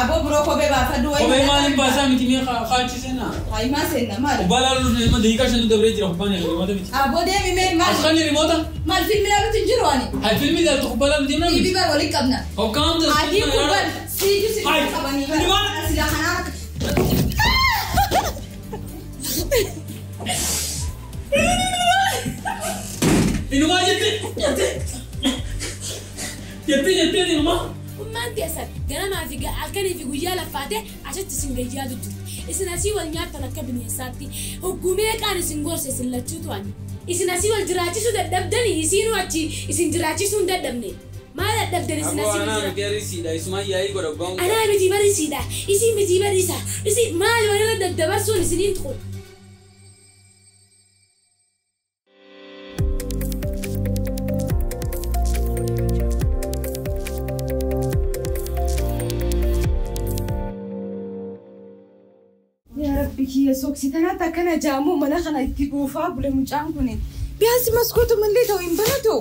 Aboo biroo kophee baafadhu wayi. Kophee maaliin baasaa miti mee kaachiseenna. Hayi maal seenna maali? Kubbaa laaluuf nama daqiiqaa shantu dabree jira kubbaan rimoota miti. Aboo deemi mee maal? As kan rimoota. Maal fiilmi ilaaluutti hin jiru ani. Hayi fiilmi ilaaltu kubbaa laalu deemna miti. Dhiibii bara waliin qabna. Hoggaamta. Adii kubbaan siiju si Hayi. qabanii. Ilmaan. Sila kanaa akka. Inumaa jettee jettee jettee jettee inumaa. Ummaan teessan ganamaa fi halkanii fi guyyaa laffaatee asitti isin gayyaatu jirti. Isin asii wal nyaattan akka bineensaatti. Hoggumee qaan isin gorse isin lachuutu ani. Isin asii wal jiraachisuu dadhabdanii isiinuu achi isin jiraachisuu hin dadhabne. Maal dadhabdan isin asii wal jiraachisuu? miti ariisiidha. Isumaan yaa'ii godha abbaan. Anaa miti bariisiidha. Isin miti bariisa. Isin maal walirra daddabarsuun isiniin tuqu. Yaa Rabbi kiyya soksi tanaatti akkana jaamuu mana kana itti buufaa bule mucaan kun. Biyaansi maskootu mallee ta'u hin banatu.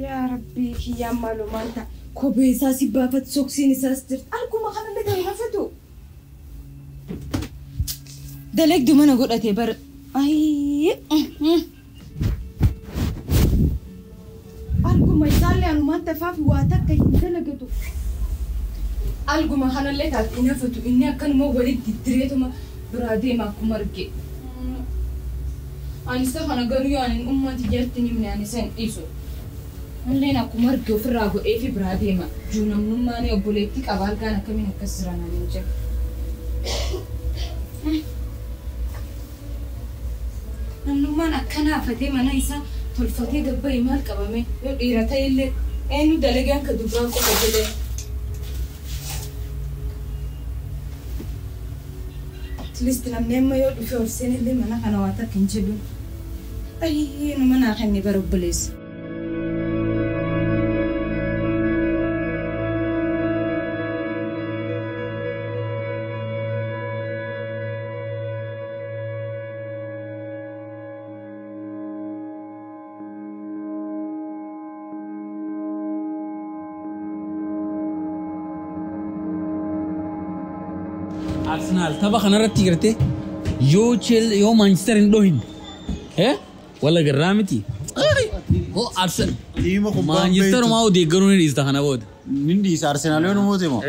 Yaa Rabbi kiyyaan maaloo maal ta'a? Kophee isaa si baafatu soksiin isaas jirti. Arguma kanallee ta'u hin hafatu. Dalagdu mana godhatee bara. Ayyee. Arguma isaallee anumaan tafaaf waa takka hin dalagatu. Alguma kanallee taate hin hafatu inni akkanuma walitti diddireetuma biraa deema akkuma arge. Ani isa kana garuu yoo ani ummati jalatti hin himne ani isa hin dhiisu. Illeen akkuma arge ofirraa godhee fi biraa deema. Juunamnummaan obboleettii qaba algaan akkamiin akkas jira naan hin jedhu. Namnummaan akkana hafatee mana isaa tolfatee gabbaa'e maal qabame yoo dhiira ta'e illee eenyu dalagaan ka dubbaa qofa jedhee. At least namni amma yoo dhufe ol seenillee mana kana waa takka hin jedhu. Ayyee nama naa kenne bara obboleessa. Arsenal tapha kanarratti gartee yoo Chel yoo Manchester hin dhohin wala garraa miti. Hoo Arsenal Tiima kubbaan Manchester beektu. maa deeggaruu ni dhiista kana booda. Nin dhiisa Arsenaal yoo nu moote moo?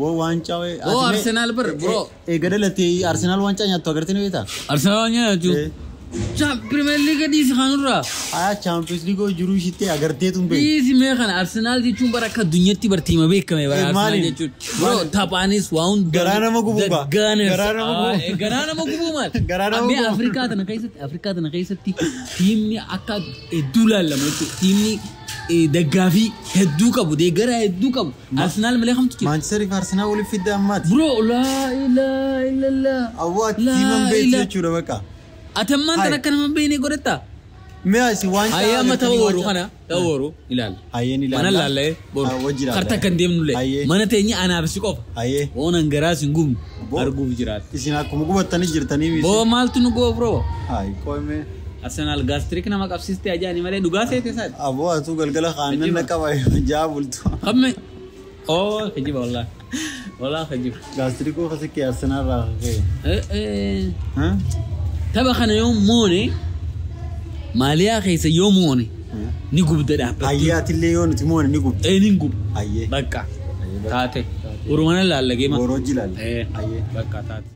Boo waancaa wayii. Boo Arsenaal bar bro. Eega dhalatee Arsenaal waancaa nyaattu agartee ni beektaa? Arsenal waan nyaatu. Premier League dhiisi kanurraa. Haa Champions League jiruu ishiitti agarteetu hin beektu. Dhiisi mee kana Arsenaal jechuun bara akka addunyaatti bar tiima beekame bara Arsenaal Maaliin? jechuun. Bro taphaanis waa hunda. Garaa nama gubuu baa. The Gunners. Garaa nama gubuu. Garaa nama gubuu maal? Garaa nama Mee gubuu. Afrikaa tana keessatti tiimni akka hedduu laallama jechuudha. Tiimni daggaafii hedduu qabu deeggaraa hedduu qabu. Arsenaal malee kamtu jira? Manchester fi Arsenaal waliif fidda ammaati. Bro laa ilaaha illallah. Awwaa Laa tiima hin beektu ilaa- jechuudha bakka. Ati ammaan tana Hai. akka nama hin beekne godhattaa? Mee asi waancaa Hayyee amma tapha agartanii boru waancaa- kana tapha boru ilaalla. Hayyee ni ilaalla. Mana laallee boru. Ah, wajji ilaalla. Karta kan deemnullee. Hayyee. Mana teenye anaaf si qofa. Hayyee. Oonan garaa sin gubnu Bo- arguuf jiraata. Isin akkuma gubattanii jirtanii miti. Boo maaltu nu goof bro? Hayi qoome. Arsenaal gaastirik nama qabsiiste ajaa'ani malee dhugaa seete isaati. Aboo atuu galgala kaannan na qaba jaa bultu. Kamme. Oo kijiba wallaahi. Wallaahi kijiba. Gaastirikoo kasikkee Arsenaal irraa ka'e. Tapha kana yoo moone maaliyaa keessa yoo moone ni gubda dhaabbatte. Hayyee atillee yoo nuti moone ni gubda. Ee ni gubda. Hayyee. Bakka. Hayyee, bakka. Taate. Boru mana laallagee ma. Boru hojii ilaalla. Hayyee. Bakka taate.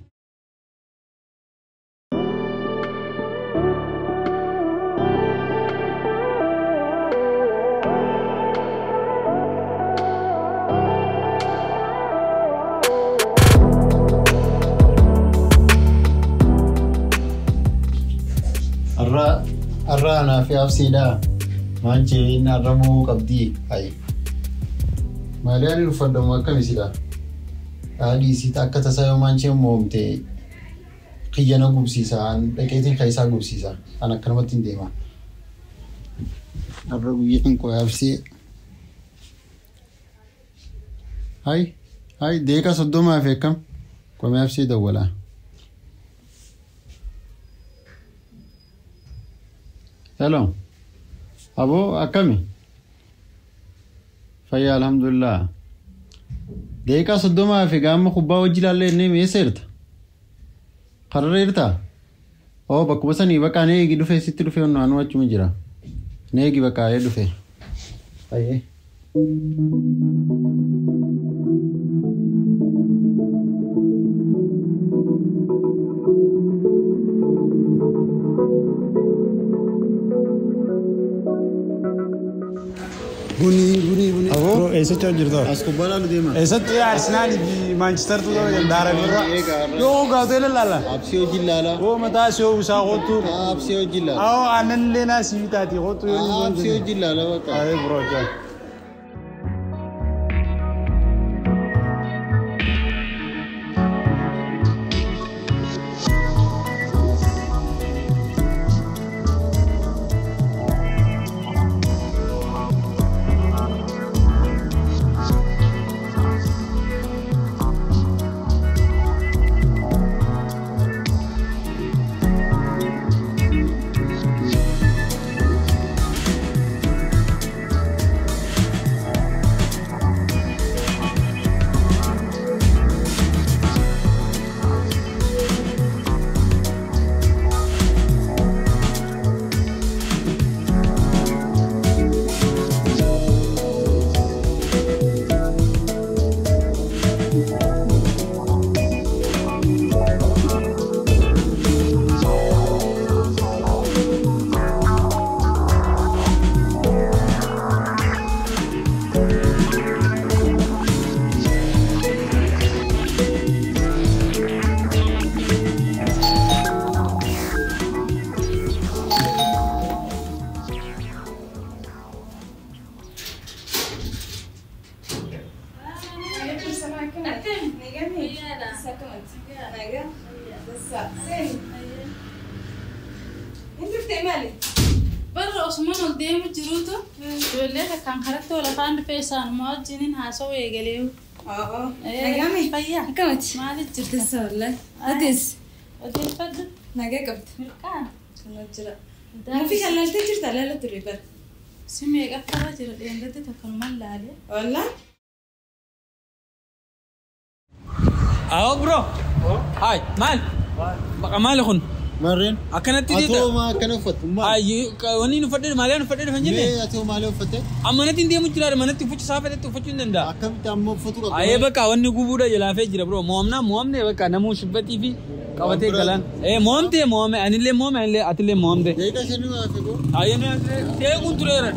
Har'a anaa fi absiidha. Maancheen har'a moo qabdii? Hayi. Maaliyaan hin uffadhamu akkamisidha? Haadhi isiit akka tasaa yoo maancheen moomte kiyya na gubsiisa. Dhaqeetiin kan isaa gubsiisa. An akkanumatti hin deema. Har'a guyyaan koo absii. Hayi. Hayi deeqa 30 fi akkam? Komee absii dawwalaa. Hello. Aboo akkami? Fayyaa alhamdulillah. Daqiiqaa 30 fi gaama kubbaa hojii ilaallee inni meessa jirta? Kararra jirtaa? Oo bakkuma sanii bakka na eegi dhufee sitti dhufee onnoo anuu achuma jira. Na eegi bakka ee dhufe. Ayyee. Buni buni buni. Aboo? Bro, eessatti hojjetu? As kubbaa ilaalu deema. Eessatti Arsenal fi Manchester tu daaraniirra. Yoo gaatee laala. Absii hojii ilaala. Oo mataa si hoo isaa kootu. Absii hojii ilaala. Awoo aannan illee naa si bitaati kootu yoo inni Absii hojii ilaala bakka. Ayee bro jaa. Barra Osman ol deemu jiruutu ijoollee takkaan karatti ol afaan dhufee isaanuma wajjiniin haasawuu eegalee. Nagaame? Fayyaa. Akkamati? Maaliif jirta? Tessa wallahi. Atis? Odeeffadhu. Nagaa qabda. Mirqaan. Kana jira. Mufi kan laaltee jirta laala ture bara. Si meeqaffarra jira dheengatti takkanumaan laalee. Wallah. Awoo bro. Hai maal? Baqa maali kun? Marreen. Akkanatti Atoo diida. maa akkana uffattu? Maal? Ayyi wanni nu fadhe maaliyaa nu fadhe dhufan jenne? Mee atoo maalii uffatte? Amma manatti hin deemu jira manatti uffachuu isaa fedhetti uffachuu hin danda'a. Akkamitti amma uffatu qabda? Ayee bakka wanni gubuudha jalaafee jira bro. Mo'amnaa mo'amne bakka namuu shubbatii fi qabatee galaan. Ee mo'amtee mo'ame anillee mo'ame anillee atillee mo'amte. Daqiiqaa 5 hafe boo. Ayee nu teeguun tureera.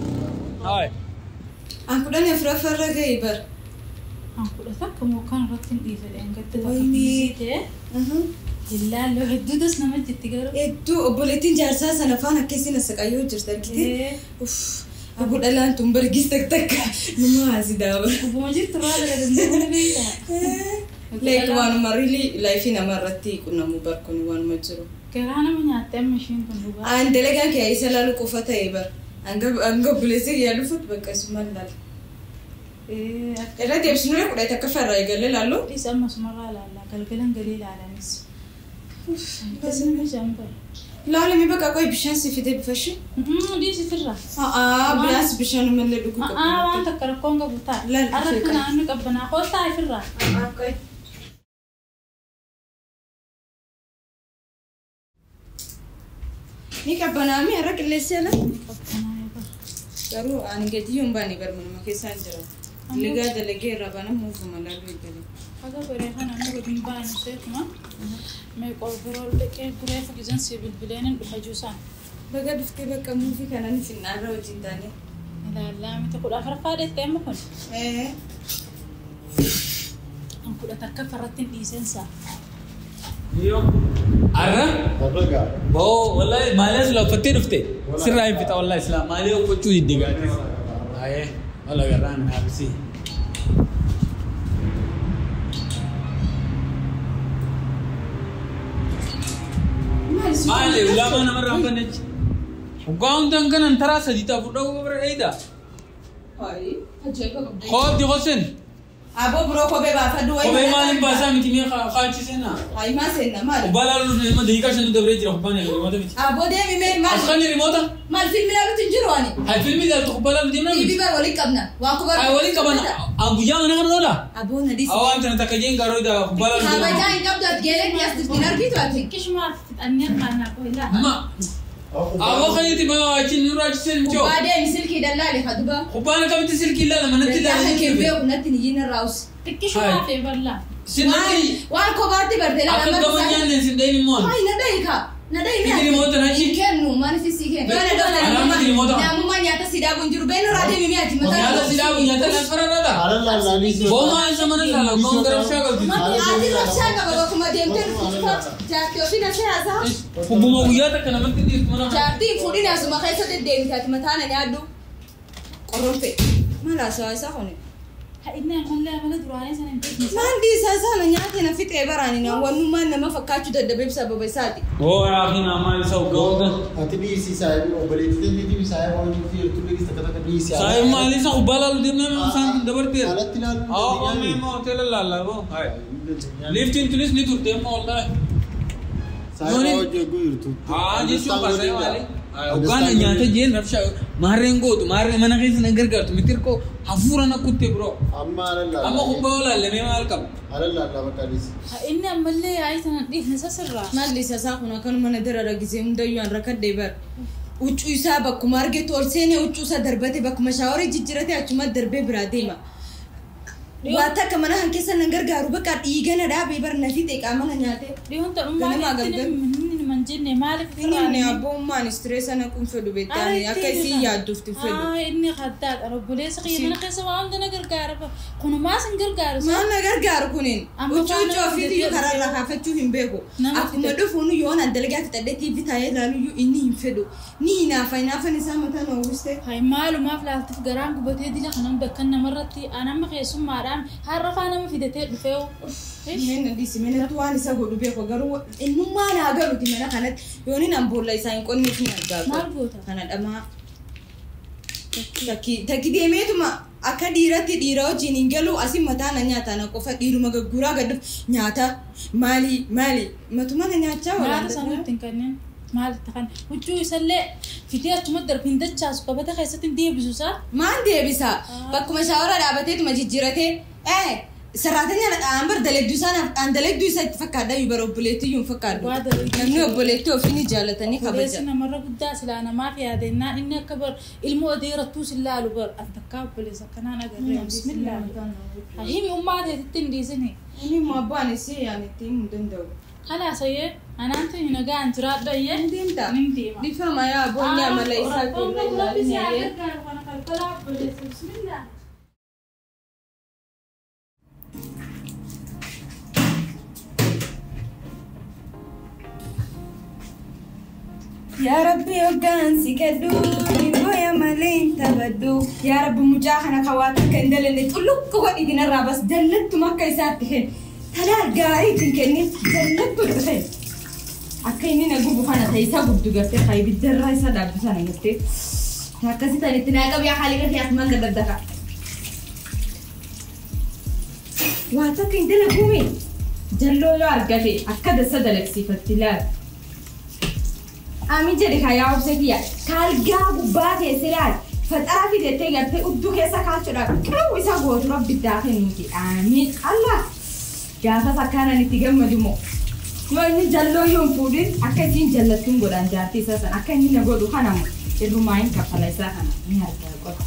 Hayi. An 14ffarra ga'e bara. An 11 moo kan irratti hin dhiise dheengatti takka Wayinee. biizii ta'e. Illaallee hedduutas nama jetti garuu. Hedduu obboleettiin jaarsaa sana afaan akkasiin asaqayyoo jirti argitee. Uff. Abu dhalaan tun bargis takka numa haasidaa bara. Gubbuma jirtu irraa dalagaa beektaa. Like waanuma really life nama irratti qunnamu barkuni waanuma jiru. Garaa nama nyaatte amma ishiin kun dhugaa. An dalagaan kee isa laalu qofa ta'e bara. Hanga obboleessi kiyyaa dhufutti bakka isumaan laala. Irra deebisnee 11ffarraa eegalee laallu. Isa amma sumarraa ilaalla galgalan galii ilaalanis. Akkasuma jaan bara. Laalami bakka qoy bishaan si fidee bifashi. Dhiisifirra. A'aa biyaas bishaan malee dhuguu A'aa waan takka rakkoon qabu ta'a. Laal Arratti naannoo qabbanaa koottaa ifirraa. A'aa qoy. Ni qabbanaami har'a qilleensi ala. Garuu ani gadi hin baane bar manuma keessaan jira. Ligaa dalagee irraa baana muufuma laaluu eegale. Haga baree kana amma gadi hin baanu seetuma. Mee qorqoroo dhiqee guree fugizan si bilbileen hin dhufa juusaan. Baga dhuftee bakka muufii kanaan finnaarra wajjin taane. Ilaallaa miti 14ffaa deettee amma kun. Ee. An 11ffarratti hin dhiisensaa. Yoo. Arra? Har'a gaa. Boo wallahi maaliyaa sila uffattee dhufte? Sirraa hin fixa wallahi sila maaliyaa uffachuu didde gaatis. Ayee wala garraan naabisi. Maali ulaamaa namarraa hin banne jechi. Waggaa hundaan kanan taraa sadii ta'a fudhuu bara dheeyda. Hayi ajaa'iba qabda. Qoobdi qosin. Aboo biroo kophee baafadhu wayi. Kophee maaliin baasaa miti mee kaachiseenaa? Hayi maal seenna maali? Kubbaa laaluuf nama daqiiqaa 5 dabree jira kubbaan rimoota miti. Aboo deemi mee maal? Asxaan rimoota? Maal fiilmi laaluutti hin jiru ani? Hayi fiilmi ilaaltu kubbaa laalu deemna miti. TV bar waliin qabna. Waan kubbaa. Hayi waliin qabana. Guyyaa mana kana oola? Aboo na dhiisi. Awwaan tana takka jeen garoo ida kubbaa laalu deemna. Kabajaa hin qabdu ati geeleen as jirti hin argitu ati. Xiqqishumaaf fixannee kaanaa qoyilaa. Ma. Aboo kaniiti ma achi nurraa achiseen michoo. Kubbaa deemi silkii dallaale haduba. Kubbaan akkamitti silkii ilaala manatti ilaala. Kan kee beeku natti ni yinna raawus. Xiqqishumaaf eeballaa. Sinatti. Waan kophaatti barte laala. Akka gama nyaanne sin dhayin immoo. Hayi na dhayi kaa. Na dhayi mee. Fiti rimoota na achi. Kennu maaliif si kennu. Namummaa nyaata si dhaabu hin jiru. Beenu irraa deemi mi'aati. Nyaata si dhaabu nyaata na fararraadha. Boomaa isa mana ilaala. Goon gara rabshaa qabdi. Ati rabshaa qaba bakkuma deemtee jaartii ofii na siyaasaa. Kubbuma guyyaa takka namatti dhiirtu mana. Jaartiin fuudhin asuma keessa deddeemte ati mataa na nyaaddu. Qorronfe. Maal haasawaa isaa kuni? Inni ammallee amala duraanii sana hin beekne. Maal dhiisaa isaa na nyaate na fixee baraani na wannummaan nama fakkaachuu dadhabeef sababa isaati. Oo yaakiin ammaa isa hoggaa. Ati dhiisii saayibii obboleettii teetii saayibii hojii fi jirtu dhiisii takka takka dhiisii. Saayibii maal isa kubbaa laalu deemnee nama isaan kun dabarteera. Alatti ilaalu. Haa oomee immoo hoteela laallaa boo. Liiftiin tunis ni turte immoo wallaahi. Saayibii hojii jirtu. Haa jechuun baasee maali? Hoggaan nyaata jeen rabshaa maarreen gootu maarree mana keessa na gargaartu miti hirkoo hafuura na kutte biroo. Amma alallaa. Amma kubbaa olaallamee maal qaba? Alallaa bakka dhiisi. Inni ammallee yaa'ii sana dhiifne sasirraa. Maalli isa isaa kun akkanuma na dara ragisee hundayyuu an rakkadhee bara. Huccuu isaa bakkuma argetu ol seenee huccuu isaa darbate bakkuma shaaworii jijjiirate achuma darbee biraa deema. Waan takka mana kan keessa nan gargaaru bakka dhiiga na dhaabee bara na fiixee qaama na nyaate. Dhiyoon ta'ummaa inni man jenne maaliif Inni abbummaan istireessa naquun fedhu beektaani akka isii yaadduuf fedhu. Inni haddaadha obboleessa kiyya mana keessa waan hunda na gargaara kunumaas hin gargaaru. Maal na gargaaru kunin huccuu huccuu ofiitu karaarraa kaafachuu hin beeku. Akkuma dhufuun yoon an dalagaa fixadhee TV taa'ee ilaaluyyuu inni hin fedhu. Ni hinaafa hinaafan isaa mataa na uwwiste. Hayi maalumaaf laaltiif garaan gubatee dila kanan bakka namarratti anamma keessummaadhaan har'a faa nama fidatee dhufee. Meen dhiisi meenatu waan isa godhu beeku garuu innummaa naa galuuti mana kanatti yoon inni boolla isaa hin qonneef ni argaa. Maal goota? Kana dhamaa. Takki deemeetuma akka dhiiratti dhiira wajjin hin galu asin mataa na nyaata na qofa dhiiruma gagguraa gad dhufu nyaata maali maali matuma na nyaachaa walaal. Nyaata sanuutti hin kanneen maal ta'an huccuu isallee fitee achuma darbiin dachaasu qabata keessatti hin deebisu isaa. Maal deebisa? Bakkuma shaawara dhaabateetuma jijjiiratee Saraatiin aan bar daladduu isaan aan daladduu isa itti fakkaadha iyyuu bara obboleettii iyyuu hin fakkaadhu. Namni obboleettii ofii ni jaalatanii kabaja. Obboleessi namarra guddaa silaa namaaf yaadannaan inni akka bar ilmoo adeerattuu si laalu bar an takkaa obboleessa akkanaan agarree bismillah. Himi ummaa teetitti hin dhiisini. Inni immoo abbaan isii yaan itti himuu hin danda'u. Kalaas ayyee anaan tuni nagaan jiraadhu ayyee. Hin deemta? Nin deema. Dhifama yaa boonni amala isaa Rakkoon qabu rabbi si haa gargaaru kana falfalaa obboleessa bismillah. Yaa Rabbi hoggaan si kadhu booya malee hin taphadhu. Yaa Rabbi mucaa kana kan waa takka hin dalanne xulluqqu godhi dinarraa bas jallattuma akka isaatti kenni. Talaal gaarii ittiin kenni jallattu dhufe. Akka inni na gubu kana ta'e isaa gubdu gartee kan ibiddarraa isa dhaabdu sana gartee. Akkasii tan itti naa qabu yaa haali gartee asumaan gad daddaka. Waa takka hin dalaguumi. Jalloo yoo argate akka dassa dalagsiifatti laal. Ami jedhe kan yaa obsee kiyya kaalgaa gubbaa teessee laal faxara fidattee gartee udduu keessa kaachuudhaaf qabu isa gootu rabbi daa kennuuti. Amiin Allah gaafas akkanaan itti gammadu moo yoo inni jalloo yoo hin fuudhin akka isiin jallattuun godhan jaartii isaa sana akka inni na godhu kana moo irrumaa hin kaffala isaa kana ni argaa qofa.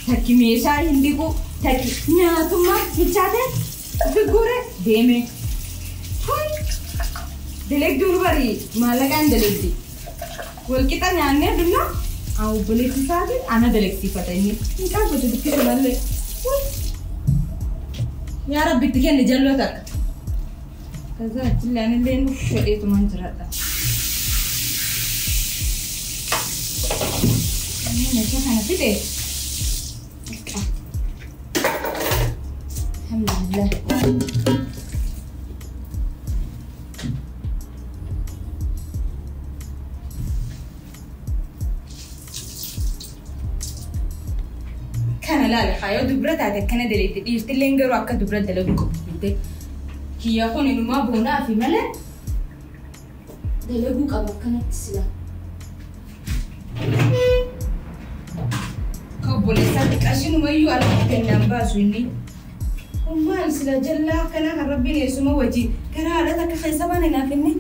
Takki meeshaa hin dhiqu takki nyaatummaa bilchaatee figuure deeme. Dalagduun bari maallaqaan dalagdi. Walqixa nyaannee dunnaa obboleessi isaatiin ana dalagsiifata inni. Hin qaabatu dukkisa malee. Yaa Rabbi itti kenni jalloo takka. Kaza achillee anillee nuuf fedheetumaan jiraadha. Meeshaa kana fide. Alhamdulillah. Kana laala haayoo dubra taate akkana daleetti dhiirtilleen garuu akka dubra dalagu qabdu. Kiyya kun inumaa boonaa fi malee dalaguu qaba akkanatti sila. Ka obboleessaatti qarshinumayyuu alatti kennaan baasu inni. Ummaan sila jallaa akkanaa kan rabbiin eessuma wajjin gara haadha takka keessa baane naaf inni.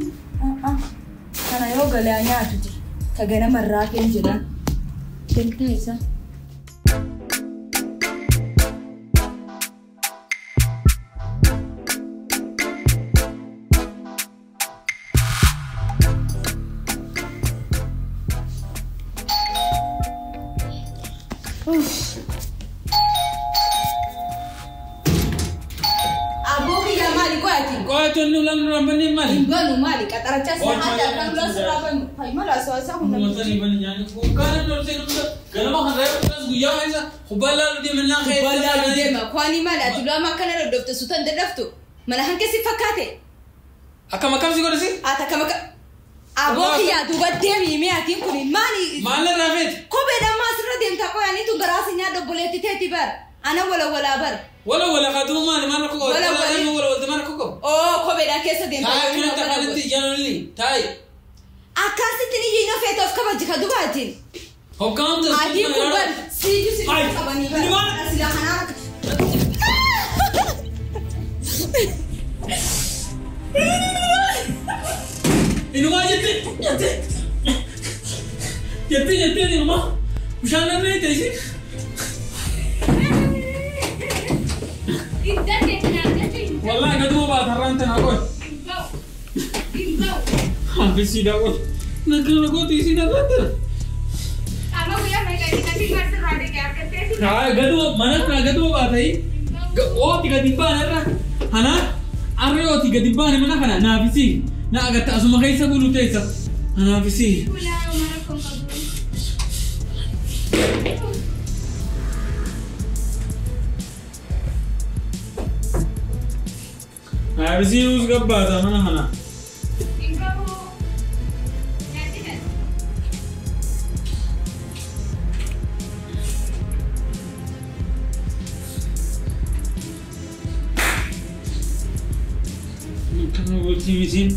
Kana yoo galaa nyaatu jira. Ka ganamarraa keen jedhaan. Galtaa isaa. Banu mali qaxarachaa si haadha kan dura sirraa banu hay mala aswaasaa humna kubbaa deema kwani maali ati lama akkana dhodhofte suutan dadhaftu mana hanke si fakkaate Akkam akkam si godhasi? Ati akkam akka aboo kiyyaa duuba deemi mee atiin kun maali Maal irraa feeti? Kophee dhammaa asirra deemta qoyaanii tun garaa si nyaadha obboleetti teeti bar ana wala walaa bar Wala wala qatuu maali maal rakkoo qaba? Wala Wala wali. wala wala maal rakkoo qaba? Oo kopheedhaan keessa deemta Taayi akkanatti afaanitti iyyaan taayi. Akkasitti ni yiinoo feete of kabaji ka dubaatiin. Hoggaamta. Atiin kun bar siiju si Ay, qabanii bar. Ilmaan- Sila kanaa akka. Inumaa jettee jettee jettee jettee inumaa bishaan namni teessi. Wallahi gaduma baata har'aan tana qoy. Hambisiidha qoy. Nagaa gooti isiin har'aan tana. Haa gaduma mana kana gaduma baata yi. Ooti gadi hin baane irra. Hanaa arree ooti gadi hin baane mana kana naafisii. Na agatta asuma keessa bulu teessa. Naafisii. Naafisii us gabbaata mana kana. Kana gooti misiin.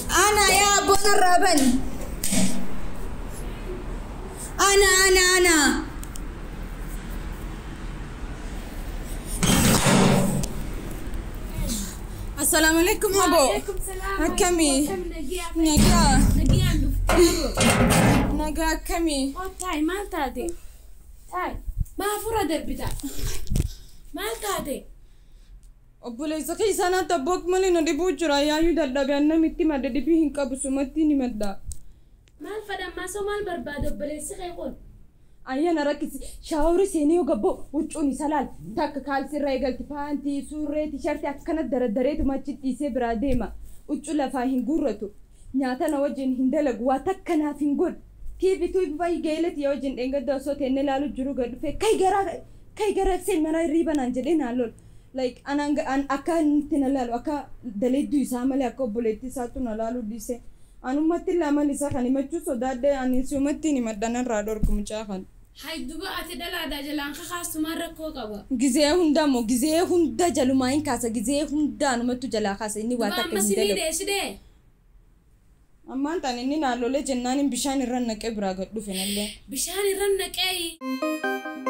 أنا يا أبو الربن أنا أنا أنا السلام عليكم أبو وعليكم سلام. Akkamii? Akkam nagaa? Nagaa. Nagaan dhuftee. Nagaa akkamii? Oo taayi maal taate? Taayi maa hafuura darbita? Maal taate? Obboleessa keessaa naatti abbook malee na dhibuu jira yaayyuu dadhabe annamitti madda dhibii hin qabu sumatti ni madda. Maal fadhammaa soo maal barbaada obboleessi kee kun? Ayyaana rakkisi shaawori seenee yoo gabboo huccuun isa laal takka kaalsirra eegalti paantii surree tishartii akkana daradareetu machi dhiisee biraa deema huccuu lafaa hin guurratu nyaata na wajjin hin dalagu waa takka naaf hin godhu tiivituu baay'ee geelati yoo wajjin dheengadda osoo teennee laalu jiru gad dhufee kai gara seen mana hirriiba naan jedhee naan lol like anaan an akka inni na laalu akka daleedduu isaa malee akka obboleettii isaatu na laalu dhiise anumatti lamaan isaa kan himachuu sodaadhe ani siumatti hin himadhan irraa dhorku mucaa kana. Hay duba ati dhalaadhaa jalaan kakaastu maal rakkoo qaba? Gizee hundaa moo gizee hunda jalumaa hin kaasa gizee hundaa anumattu jalaa kaasa inni waa Duba takka amma hin si dalagu. miidhee si dhee? Ammaan tan inni naan lolee jennaan hin bishaan irra naqee biraa gad dhufe nallee. Bishaan irra naqee.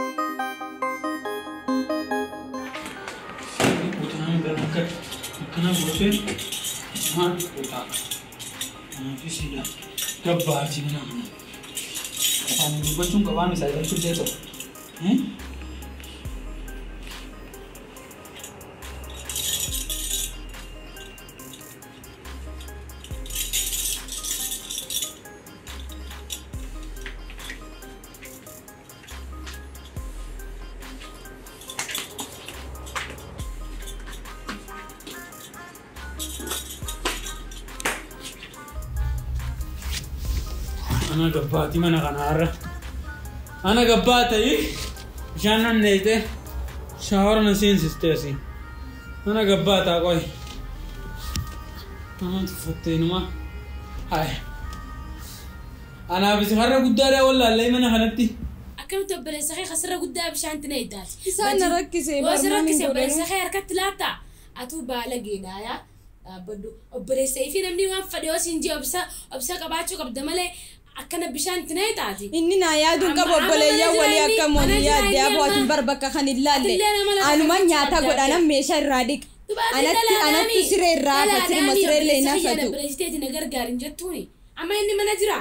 Akkana gootee maal godhaa? Naafisiidha. Gabbaati mana kana. Afaan dubbachuun qabaan isaa irratti illee ta'u. Ana gabbaati mana kanaarra. Ana gabbaata bishaan nan neeyte shaawara na seensiste asii. Mana gabbaataa qoy. Nama tuffatteenuma. Hai. Anaafis har'a guddaadhaa wallaallee mana kanatti. Akkamitti obboleessa kee kasirra guddaa bishaanti na iddaati. Isaan na rakkisee Waa si barnaan hin rakkisee obboleessa godhanu. kee harkatti laata? Atuu baala geedhaa yaa dhaabbadhu. Obboleessa ifii namni waan fedhe yoo siin jee obsa qabaachuu qabda malee akkana bishaanti na iddaati. Inni naa yaaduun qabu Amma- amma obboleeyyan mana walii jira inni- akka mana moonii jira yaadde inni aboo atin amma. bar bakka kan hin laalle. Atillee nama lafa Anuma kan nyaata qabda godha ati. nam meeshaa irraa dhiqa. Anatti anatti siree irraa hafa siruma siree illee hin hafatu. Obboleessiteeti na gargaarin jettuuni. Amma inni mana jira.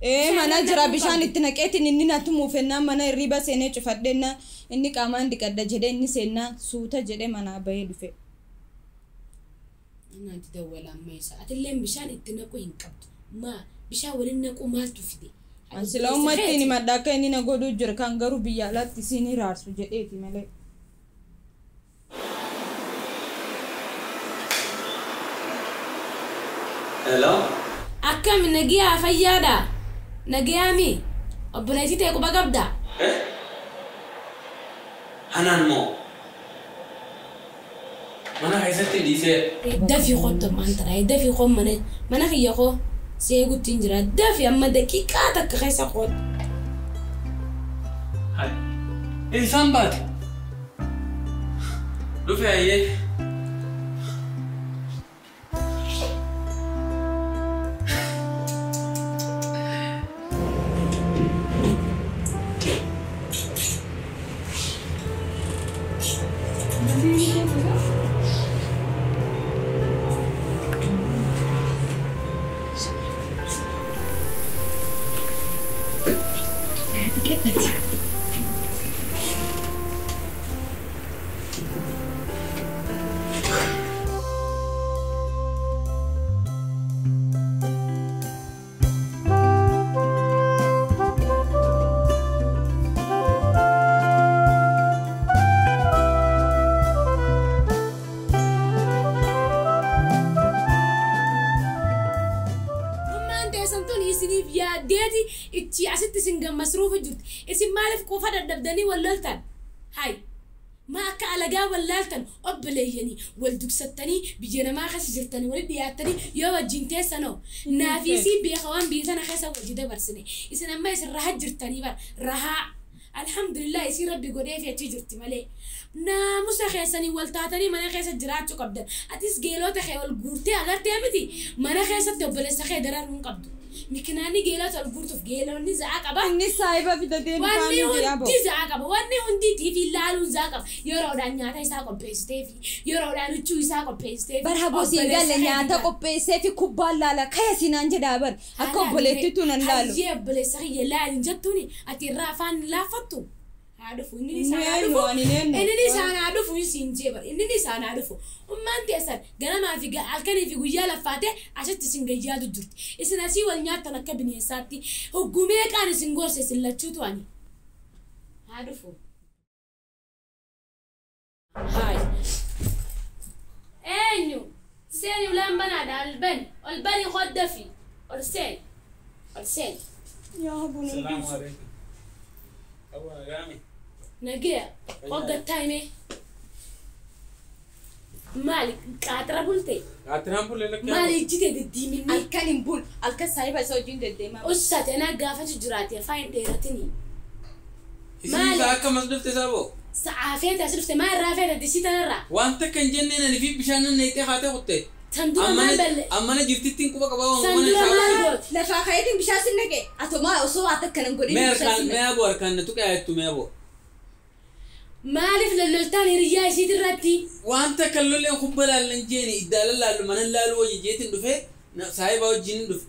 Ee Bishaan mana irra jira naquu bishaan qabdi. itti naqeetiin inni na tumuuf ennaan mana hirriba seenee cufadhennaa inni qaamaan dhiqadha jedhee inni seennaa suuta jedhee manaa bahee dhufe. Naanti dawwala amma isa. Atilleen bishaan itti naquu hin qabdu. Maa bishaan waliin naquu maaltu fide? Sila uummattiin himadha akka inni na godhuu jira kan garuu biyya alaatti isiin hiraarsu jedheeti malee. Hello? Akkami nagiyaa fayyaadha? Nagiyaami? Obboleettii ta'e quba qabda? Eh? Hanaan moo? Mana keessatti dhiisee. Dafii kottu ammaan tana. Dafii koo mana mana kiyya koo seeguutti hin jira. Dafii amma daqiiqaa takka keessa kottu. Hai. Eessaan baate? Dhufe ayyee. Ummaan teessan tun isiniif yaaddeeti ichi asitti isin gammasruufu jirti. Isin maaliif quufa dadhabdanii wal loltan? Hai. Maa akka alagaa wal laaltan obboleeyyanii wal dugsattanii biyya namaa keessa jirtanii walitti dhiyaattanii yoo wajjin teessanoo naafiisii beeka waan biyya tana keessa wajji dabarsine. Isin amma isin rahaa jirtanii bara rahaa. Alhamdulillah isin rabbi godhee fi achi jirti malee. Naamusa keessanii wal taatanii mana keessa jiraachuu qabdan. Atis geelota kee wal guurtee agartee miti mana keessatti obboleessa kee dararuu hin qabdu. Mikinaanni geelota wal guurtuuf geelonni za'aa qaba. Inni saayiba fitatee Wanni dhufaa miti yaaboo. hundi za'aa qaba. Wanni hundi TV laaluun za'aa qaba. Yeroodhaan nyaata isaa qopheessitee fi yeroodhaan huccuu isaa qopheessitee fi Bara haboo siin obboleessa galle kee nyaata dura. qopheessee fi kubbaan laala kaya siinaan jedhaa bar akka obboleettittu nan laalu. Hayyee obboleessa kiyya laali hin jettuuni ati irraa afaan hin laaffattu. Haa dhufu inni Inni isaan haa eenyu dhufu. ani hin eenyu. Inni isaan haa dhufu siin jee bar inni isaan haa dhufu. Ummaan teessan ganamaa fi halkanii fi guyyaa laffaatee asitti isin gayyaatu jirti. Isin asii wal nyaattan akka bineensaatti. Hoggumee qaan isin gorse isin lachuutu ani. Haa dhufu. Haay. Eenyu? Seeni ulaan banaadha ol bani. Ol bani hoddafi. Ol seeni. Ol seeni. Yaa bunu. Salaamu alaikum. Aboo nagaami. Nagaya. Hoggattaa himee. Maali qaaxira bulte? Qaaxiraan bulle lakkee. Maali ijjite diddiiminni? Halkan hin bul halkan saayiba isa wajjin deddeemaa. Ussate anaa gaafatu jiraate afaan hin dheeratini. Isin Maali? isaa akka mas dhufte saboo? Sa'aa feete as dhufte maal irraa feete disii tanarraa? Waan takka hin jenneen ani fi bishaan nan neeqxee haatee kutte. San dura maal balle? Ammana jirtittiin quba qabaa waan San mana dura isaa. maal goote? Lafaa kayeetiin bishaan sin naqe atomaa osoo ati akkana hin godhin Mee bishaan harkaan sin mee naqe. aboo harkaan na tuqee jettu mee aboo. Maaliif lolloltaan hiriyyaa isiitirratti? Waan takka lolleen kubba laallan jeeni iddaala laallu mana laallu wajji jeetiin dhufee saayiba wajjin dhufe.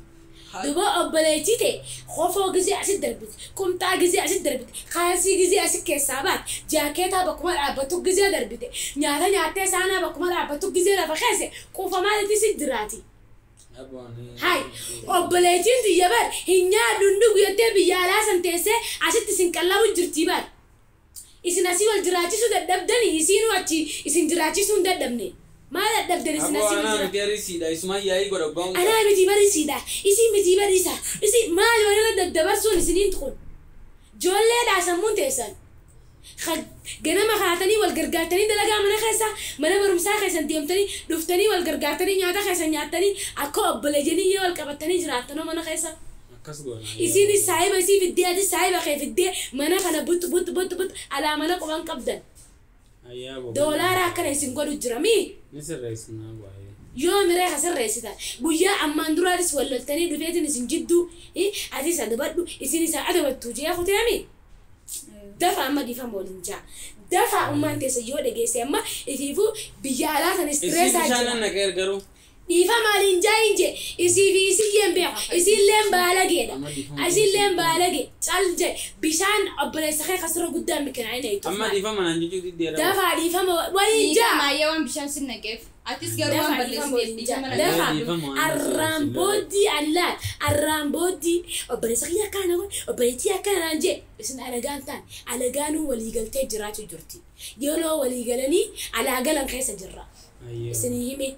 Duba obboleettii ta'e kofoo gisee asit darbite, qumxaa gisee asit darbite, kaasii gisee asit keessaa baate, jaakeetaa bakkuma dhaabbattu gisee darbite, nyaata nyaattee saanaa bakkuma dhaabbattu gisee lafa keesse quufa maalitti sit jiraati? Hai, obboleettiin tiyya bar hin nyaadhu hin dhugu jettee biyya alaa san teessee asitti isin qallabu jirtii bar. Isin asii wal jiraachisuu dadhabdanii isiinuu achi isin jiraachisuu hin dadhabne. Maal dadhabdan isin Aboo asii wal anaa jiraachisuu? miti ariisiidha isumaan yaa'ii godha abbaan. Anaa miti bariisiidha. Isii miti bariisa. Isii maal walirra daddabarsuun isiniin tuqun. Ijoolleedhaa sammuun teessan. Ganama kaatanii wal gargaartanii dalagaa mana keessa mana barumsaa keessan deemtanii dhuftanii wal gargaartanii nyaata keessan nyaattanii akka obboleeyyanii yoo wal qabattanii jiraattanoo mana keessa. Akkas goona. Isiinis saahiba isii fiddee ati saahiba kee fiddee mana kana but but but but alaa mana quban qabdan. Ayyaa boo. Doolaara akkana isin godhu jira mii? Ni sirreessinaa baay'ee. Yoo miree ka sirreessitan guyyaa ammaan duraatis wal loltanii dhufeetiin isin jidduu atis adabadhu isin isa adabattu jee kuteemi. Dafa amma dhiifama waliin jaa. Dafa ummaan teessa yoo dhageesse amma ifiifuu biyya alaa san Isii istireessaa bishaan jira. naqee garuu. Dhiifama waliin jaa hin jee isii fi isiyyeen beeku isiilleen baalageedha. Isiilleen baalage cal jee bishaan obboleessa kee kasirra guddaa mikinaa'ina itti. Amma dhiifama naan jechuu diddeera. Dafa dhiifama waliin jaa. Maayyaa waan bishaan sin naqeef. Atis garuu waan balleessiteef dhiifama na Dafa Dhiifama waan arraan booddii allaan arraan booddii obboleessa kiyya akkana godhe obboleettii akkana naan jee isin alagaan ta'an alagaanuu waliigaltee jiraachuu jirti. Yeroo waliigalanii alaa galan keessa jirra. Ayyaa. Isin hime.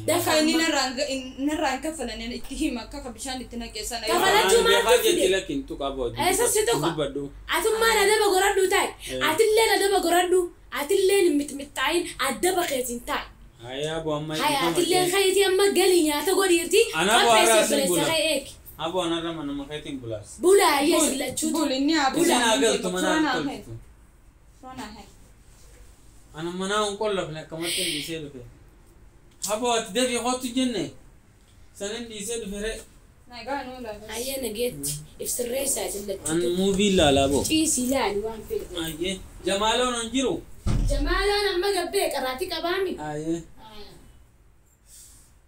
Dafa Kan inni narraan kafalan itti hima akka bishaan itti naqe sana. Kafalachuu Beekaa maaltu jetti fide? lakkin tuqa boo. Eessa si tuqa? Dubbadhu. Atummaan adaba goradhu ta'i. Atilleen adaba goradhu. Atilleen hin mixmixaayin adaba keetiin ta'i. Ayyaa boo amma Haya dhiifama atilleen jee. kayitii amma galii nyaata godhiirti. Ana boo Qopheessi har'a sin obboleessa bula. kee eegi. Aboo anarra manuma keetiin bulaas. Bulaa ayyee sillachuutu. Bul inni haa Isin haa galtu mana tolchitu. Foonaa hee. Ana manaa hin qollofne akkamatti hin dhiisee dhufe. Haboo ati dafii kootu jenne. Sanin dhiisee dhufe ree. Nagaa nuu laata. Ayyee nageetti ibsirreessaa An sillachuutu. muuvii ilaalaa boo. Ciisii ilaali waan fedhe. Ayyee. Jamaaloon hin jiru. Jamaaloon amma gabbee qaraatii qabaami. Ayyee.